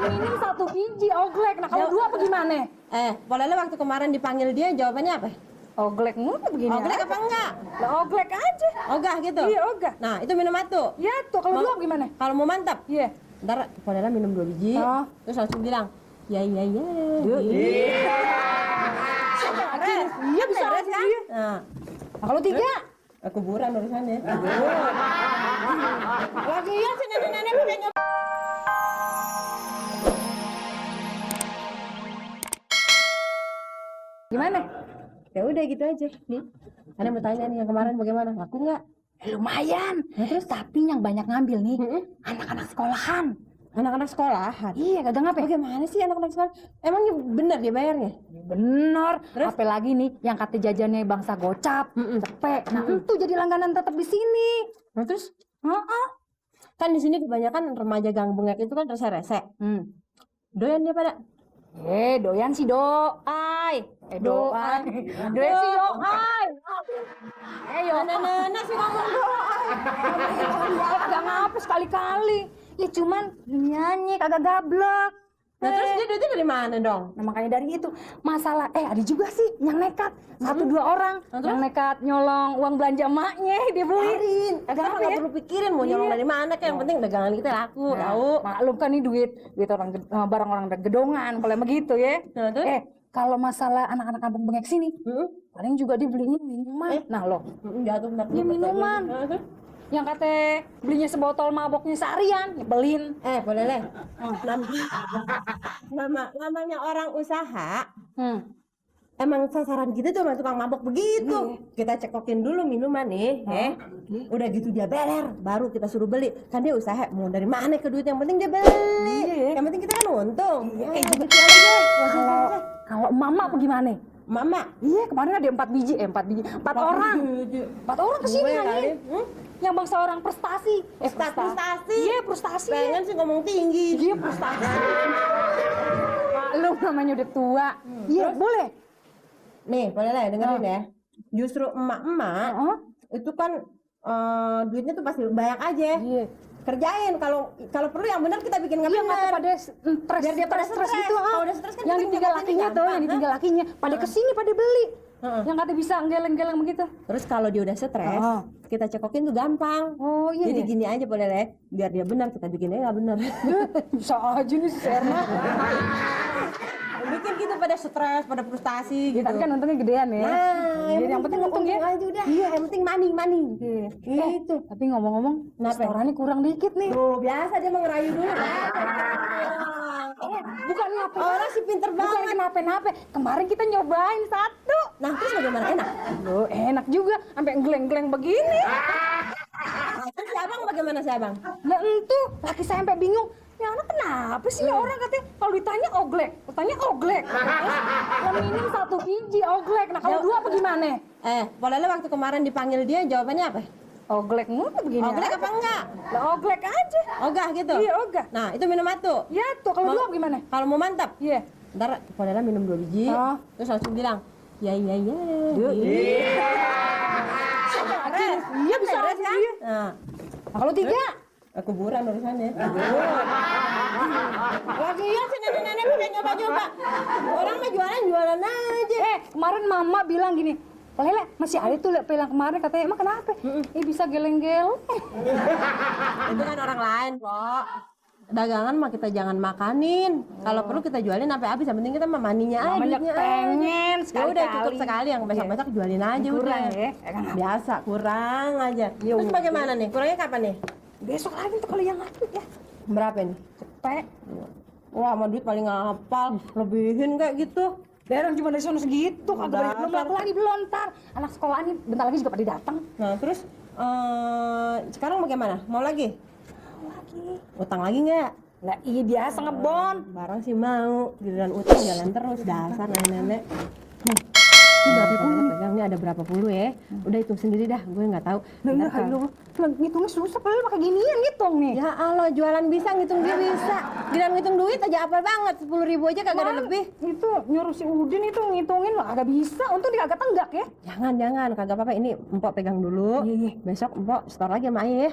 Minim 1 biji oglek. Nah kalau 2 apa gimana? Polele waktu kemarin dipanggil dia jawabannya apa? Oglek mulu begini. Oglek aja. apa enggak? Lah oglek aja. Ogah gitu? Iya ogah. Nah itu minum satu. Ya tuh kalau 2 gimana? Kalau mau mantap? Iya. Ntar Polele minum 2 biji, terus langsung bilang, ya. Iya bisa Beres, aja. kan? Iya. Nah, Kalau 3? kuburan urusannya. Lagian si nenek-nenek pakai nyoba. Gimana? Ya udah gitu aja. Nih, Ana mau tanya nih yang kemarin bagaimana? Laku nggak? Lumayan. Nah, terus Tapi yang banyak ngambil nih anak-anak sekolahan. anak-anak sekolahan. Iya, kagak ngapain. Bagaimana sih anak-anak sekolah? Emangnya bener dia bayarnya? Bener. Terus? Apalagi nih yang kata jajannya bangsa gocap, cepet. Nah, itu jadi langganan tetap di sini. Nah, terus Heeh. kan di sini kebanyakan remaja gang bengek itu kan rese-rese. Doyan dia pada. Doyan si doai. Doai. Doyan si doai. Ayo. Nenek-nenek sih ngomong doa. Kagak ngapa sekali-kali. Ya cuman nyanyi kagak gablek. Nah, terus dia duitnya dari mana dong? Nah makanya dari itu masalah ada juga sih yang nekat 1-2 orang yang nekat nyolong uang belanja emaknya dia beliin. Kagak apa nggak ya? perlu pikirin mau nyolong dari mana, kayak yang penting dagangan kita laku, tahu. Maklum kan nih duit orang barang orang gedongan kalau begitu ya. Nah, terus? Kalau masalah anak-anak kampung bengek sini paling juga dibelinya minuman. Nah lo Jatuh benar. ya minuman yang kata belinya sebotol maboknya seharian nyebelin. Boleh leh. Namanya orang usaha. Emang sasaran kita tuh sama tukang mabok begitu. Kita cekokin dulu minuman nih, udah gitu dia beler, baru kita suruh beli. Kan dia usaha, mau dari mana ke duit, yang penting dia beli. Yang penting kita kan untung. Juga Kalau mama apa gimana? Mama. Iya kemarin ada 4 biji, 4 orang. 4 orang kesini nanya. Yang bangsa orang prestasi. Prestasi. Iya prestasi. Pengen sih ngomong tinggi. Iya prestasi. Maklum namanya udah tua. Iya boleh. Nih boleh lah dengerin ya. Justru emak-emak itu kan duitnya tuh pasti banyak aja. Iya. Kerjain kalau perlu yang benar kita bikin nggak Iya benar. pada stres. Biar dia pada stres stres. itu. Kalau udah stres kan yang kita ditinggal nyobain lakinya tuh, gampang, yang ditinggal lakinya pada kesini pada beli. Yang kata bisa geleng-geleng begitu. Terus kalau dia udah stres, kita cekokin tuh gampang. Oh iya. Jadi iya. gini aja boleh leh, biar dia benar kita bikinnya nggak benar. Bisa aja nih si Serna. Bikin gitu pada stres, pada frustasi gitu. Tapi kan untungnya gedean ya. Nah, yang penting untung ya. aja udah. Iya, yang penting money. Gitu. Tapi ngomong-ngomong, restorannya kurang dikit nih. Tuh, biasa dia mau ngerayu dulu. Bukan ngapa. Orang sih pinter Bukan banget. kenapa-napa. Kemarin kita nyobain 1. Nah, terus bagaimana? Enak? Loh, enak juga. Sampai geleng-geleng begini. Terus si abang bagaimana si abang? Nah, itu laki saya sampai bingung. Ya anak kenapa sih ini orang katanya kalau ditanya oglek, katanya oglek. Yang minim 1 biji oglek. Nah kalau 2 apa gimana? Polele waktu kemarin dipanggil dia jawabannya apa? Oglek mulu begini. Oglek aja. apa enggak? Lah oglek aja. Ogah gitu? Iya ogah. Nah, itu minum satu. Ya tuh kalau 2 gimana? Kalau mau mantap? Iya. Ntar Polele minum 2 biji, terus langsung bilang, ya. Iya bisa Beres, aja. kan? Iya. Nah, Kalau 3? kuburan urusannya. Lagian si nenek-nenek pakai nyoba-nyoba. Orang mah jualan aja. Kemarin mama bilang gini, Lele, masih ada tuh pelang kemarin katanya, emang kenapa? Bisa geleng-geleng. Itu kan orang lain, Pok. Dagangan mah kita jangan makanin. Kalau perlu kita jualin sampai habis. Yang penting kita mah maninya aja. Namanya duitnya pengen aja. Ya udah cukup sekali-kali. sekali, yang besok-besok jualin aja Kurang udah. ya. Biasa kurang aja. Terus bagaimana nih? Kurangnya kapan nih? Besok lagi tuh kalau yang lanjut ya. Berapa nih? Cepet. Wah, sama duit paling ngapal. Lebihin kayak gitu. Darang cuma dari sono segitu, kagak balik belum laku lagi belum ntar. Anak sekolah ini bentar lagi juga pada datang. Nah, terus sekarang bagaimana? Mau lagi? Lagi. Utang lagi nggak? Lah iya biasa ngebon. Barang sih mau. Giliran utang jalan terus. Dasar nenek-nenek. Nih, ini berapa puluh? Pegangnya ada berapa puluh ya? Udah hitung sendiri dah, gue nggak tahu. Nah, ngitungnya susah, padahal pakai ginian ngitung nih. Ya Allah, jualan bisa, ngitung dia bisa. Giliran ngitung duit aja apal banget. 10.000 aja kagak ada lebih. Itu nyuruh si Udin itu ngitungin lah agak bisa. Untung dia agak tenggak ya. Jangan, kagak apa-apa. Ini Empok pegang dulu. Iya. Besok Empok store lagi sama Ayah ya.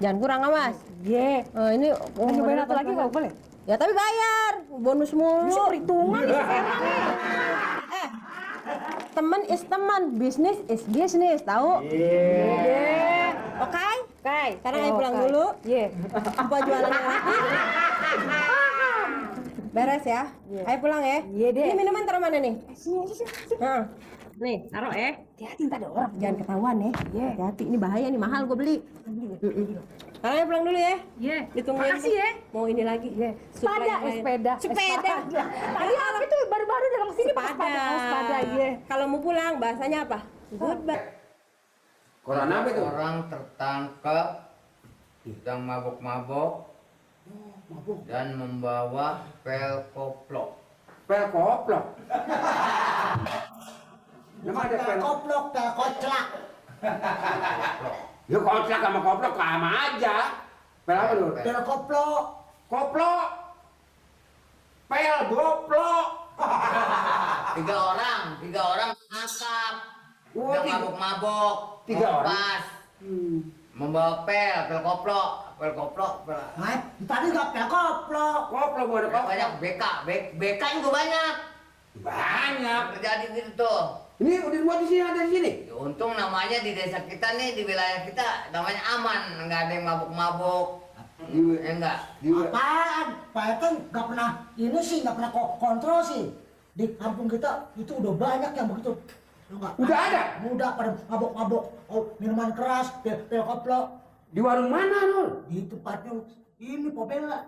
Jangan kurang awas. Iya. Ini Nyobain satu lagi nggak boleh? Ya tapi bayar, bonus mulu. Bisa perhitungan nih si Vera nih. Teman is teman, bisnis is bisnis, tahu? Iya. Oke? Kai. Sekarang ayo pulang dulu. Iya. Apa jualan yang lagi? Beres ya? Ayo pulang ya? Iya deh. Ini minuman taruh mana nih? Sini aja sini. Nah, nih, taruh ya. Hati-hati ntar ada orang. Jangan ketahuan ya. Iya. Hati-hati, ini bahaya nih, mahal gue beli. Sekarang ayo pulang dulu ya. Iya. Ditungguin. Makasih ya. Mau ini lagi. Iya. Supply Sepeda, yang lain. sepeda. Sepeda. Tadi aku tuh baru-baru datang sini pakai sepeda. Oh, sepeda, iya. Kalau mau pulang bahasanya apa? Goodbye. Koran apa itu? Orang tertangkap sedang mabok-mabok dan membawa pel koplo. Pel koplok. Nama ada pel Koplok, pel koclak. Ya koplok sama koplok sama aja. Pel apa lu? Pel koplok. Koplok. Pel goplok. Tiga orang tangkap Oh, sedang tiga- mabok-mabok. tiga orang? Pas membawa pel koplo, pel. Nah, tadi nggak pel koplok. Koplok bukan koplok. Banyak BK juga banyak. Banyak. Terjadi gitu tuh. Ini udah dibuat di sini, ada di sini. Ya, untung namanya di desa kita nih, di wilayah kita namanya aman, nggak ada yang mabok-mabok. Ya enggak. Apaan? Pak RT nggak pernah ini sih, nggak pernah kontrol sih. Di kampung kita itu udah banyak yang begitu. Tahu nggak? Udah ada? Udah pada mabok-mabok. Oh, minuman keras, pel koplok. Di warung mana, Nul? Di tempatnya ini Popela.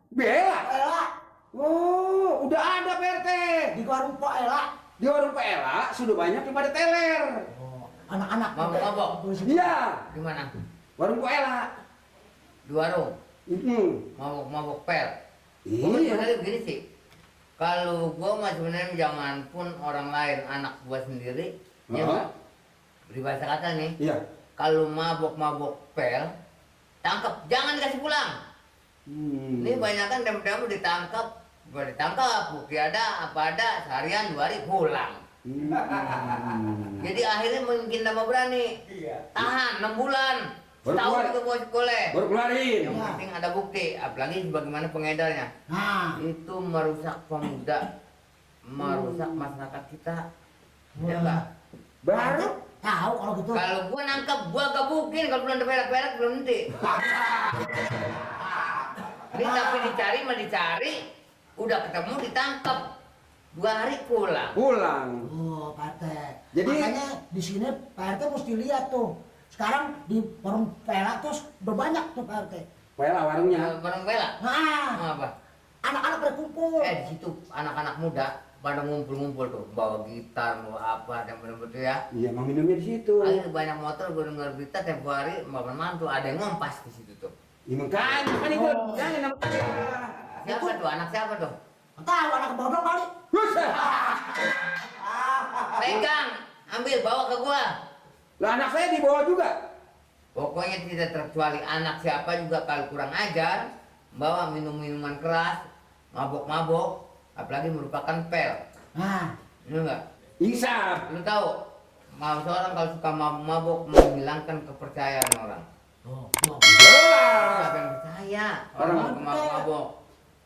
Bela. Ela. Oh, udah ada PRT. Di warung Po Ela. Di warung Pela sudah banyak yang pada teler. Oh, anak-anak. Mabok-mabok. Iya, Di mana? warung Pela. Di warung. Mabok-mabok pel. Gua Iya. sebenarnya begini sih. Kalau gua mah sebenarnya zaman pun orang lain, anak gua sendiri, ya Heeh. nggak? Berbahasa kata nih, Iya. kalau mabok-mabok pel, tangkap, jangan dikasih pulang. Ini banyak kan demo-demo ditangkap, bukti ada, apa ada, seharian 2 hari pulang. Jadi akhirnya mungkin tambah berani. Tahan 6 bulan. Baru Tahu keluar. itu bos boleh. Baru keluarin. Yang penting ada bukti, apalagi bagaimana pengedarnya. Nah, Itu merusak pemuda, merusak masyarakat kita. Ya enggak? Baru. tahu kalau gitu. Kalau gua nangkep, gua gebukin kalau belum ada perak-perak belum nanti. Ini tapi dicari, udah ketemu ditangkap. 2 hari pulang. Pulang. Oh, Pak RT. Jadi- Makanya di sini Pak RT mesti lihat tuh. Sekarang di warung Pela terus udah banyak tuh Pak RT. Pela warungnya. Bareng bela. Nah, Apa? anak-anak berkumpul. Di situ anak-anak muda pada ngumpul-ngumpul tuh, bawa gitar, bawa apa, dan bener-bener ya. Iya, emang minumnya di situ. Akhirnya banyak motor, gue dengar berita tiap hari, malam tuh ada yang ngompas di situ tuh. Ya makanya kan itu. Jangan nama. Siapa tuh? Anak siapa tuh? Tahu anak bodoh kali. Buset. Pegang, ambil, bawa ke gua. Lah anak saya dibawa juga. Pokoknya tidak terkecuali anak siapa juga kalau kurang ajar, bawa minum-minuman keras, mabok-mabok, apalagi merupakan pel. Nah, Ini enggak? Isap. Lu tahu, mau seorang kalau suka mabok menghilangkan kepercayaan orang. Jelas. Siapa yang percaya Orang orang mabok-mabok?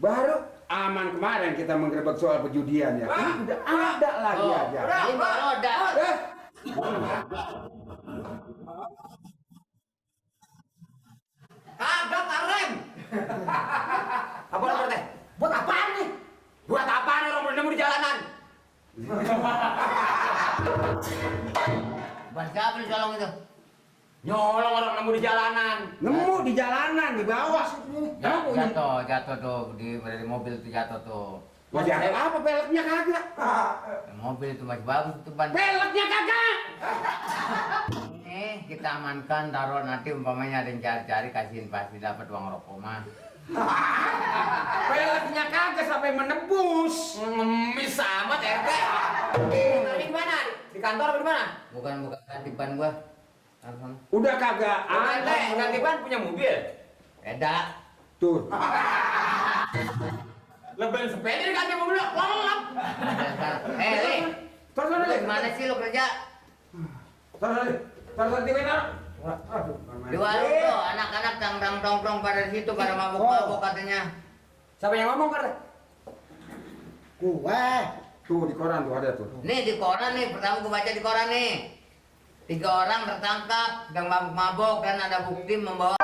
Baru aman kemarin kita menggerebek soal perjudian ya. Ini udah ada lagi Oh, aja. ini baru roda. Eh, Kagak karem. Apa lu teh? buat apaan nih? buat apa nih orang bertemu di jalanan? Buat siapa lu colong itu? Nyolong orang nemu di jalanan. Nemu di jalanan di bawah. Jatuh tuh dari mobil itu jatuh tuh. Masih ada apa peleknya kagak? Mobil itu masih bagus itu ban. Peleknya kagak. Kita amankan, taruh nanti umpamanya ada yang cari-cari, kasihin pasti dapat uang rokok mah. Peleknya kagak sampai menebus. Ngemis amat RT. Di mana? Di kantor apa di mana? Bukan ganti ban gua. Taruh sana. Udah kagak ada. ganti ban punya mobil. Beda. Tuh. Lebaran sepeda ganti mobil lelap. Li, Terus lu terus. gimana sih lu kerja? Terus di mana? Aduh. Di warung tuh, anak-anak tongkrong pada situ, pada mabuk-mabuk katanya. Siapa yang ngomong kata? Gue. Tuh di koran tuh ada tuh. Nih di koran nih, pertama gue baca di koran nih. 3 orang tertangkap sedang mabuk-mabuk dan ada bukti membawa